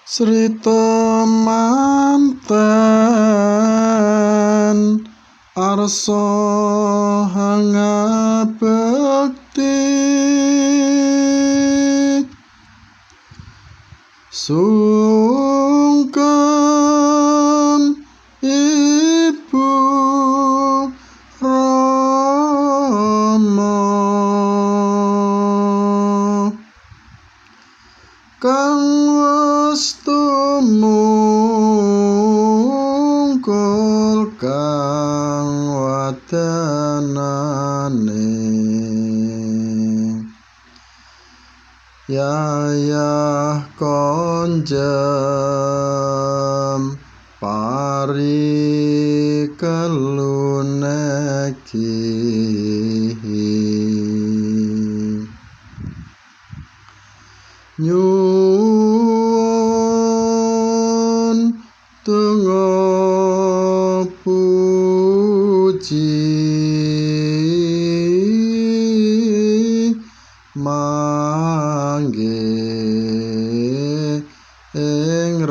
Sri temanten arsa hangabekti sungkem Ibu Rama kang wis tumungkul kang wadanane yayah konjem pari keluneki nyuwun donga puji mangge ing